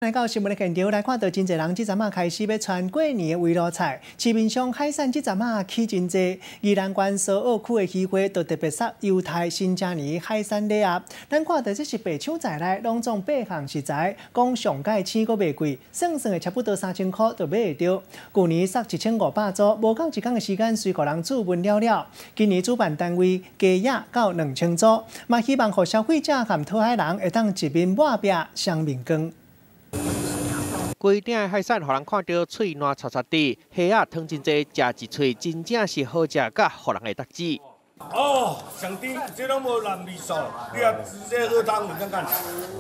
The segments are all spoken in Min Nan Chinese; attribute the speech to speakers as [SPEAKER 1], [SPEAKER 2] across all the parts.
[SPEAKER 1] 來到新聞的現場來看到真濟人這陣仔開始欲傳過年的圍爐菜，市面上海產這陣仔起真濟。宜蘭縣蘇澳區的漁會就特別殺猶太新正年海產禮盒。咱看到這是白搶在內，攏總八項食材，講上蓋青閣袂貴，算算的差不多3000箍就買會著。舊年殺1500組，無夠一工的時間，隨予人注文了了。今年主辦單位加額到2000組，嘛希望予消費者和討海人會當一面抹壁雙面光。
[SPEAKER 2] 規鼎的海產，予人看著喙瀾臭臭滴，蝦仔湯真濟，食一喙真正是好食，佮予人會得舌。
[SPEAKER 3] 哦，上甜，這攏無淋味素，你啊直接喝湯，你看看，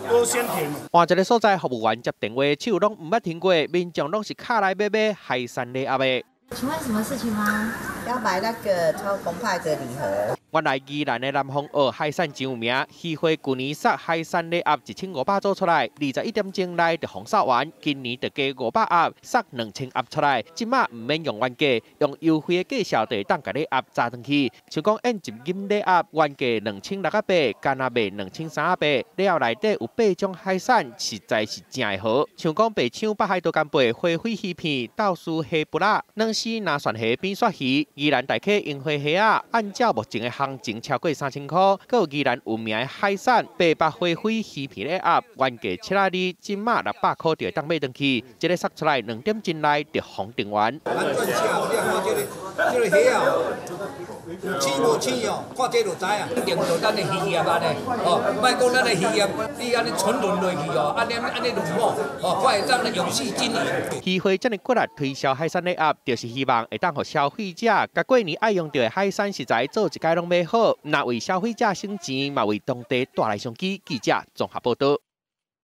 [SPEAKER 3] 多鮮甜。
[SPEAKER 2] 換一个所在，服務員接電話，手攏毋捌停過，民眾攏是敲來欲買海產禮盒的。
[SPEAKER 4] 請問什麼事情嗎？
[SPEAKER 5] 要買那個超澎湃的禮盒。
[SPEAKER 2] 原來宜蘭的南方澳海產真有名，漁會舊年殺海產禮盒1500組出來，21點鐘內就封掃完。今年就加500盒，殺2000盒出來。這馬毋免用原價，用優惠的價數就會當共禮盒紮轉去。像講按一斤禮盒原價2680，干焦賣2380。禮盒內底有八種海產，實在是誠會好。像講白鯧北海道干貝、花卉魚片、豆豉蝦脯仔、軟絲藍蒜蝦、扁鱈魚、宜蘭大溪櫻花蝦仔，按照目前的行情超過3000箍，閣有宜蘭有名的海產白白花卉魚片禮盒，原價720，這馬600箍就會當買轉去。這个殺出來2點鐘內就封訂完。
[SPEAKER 6] 咱賺錢，你看這个這个蝦啊，有刺無刺哦，看這就知啊。一定做咱的漁業按呢，哦，莫講咱的漁業，你按呢沉淪落去哦，按呢按呢落某，哦，看會當永續經營。
[SPEAKER 2] 漁會這麼骨力推銷海產禮盒，就是希望會當予消費者，共過年愛用著的海產食材做一擺攏買好，若為消費者省錢，嘛為當地帶來商機。記者綜合報導。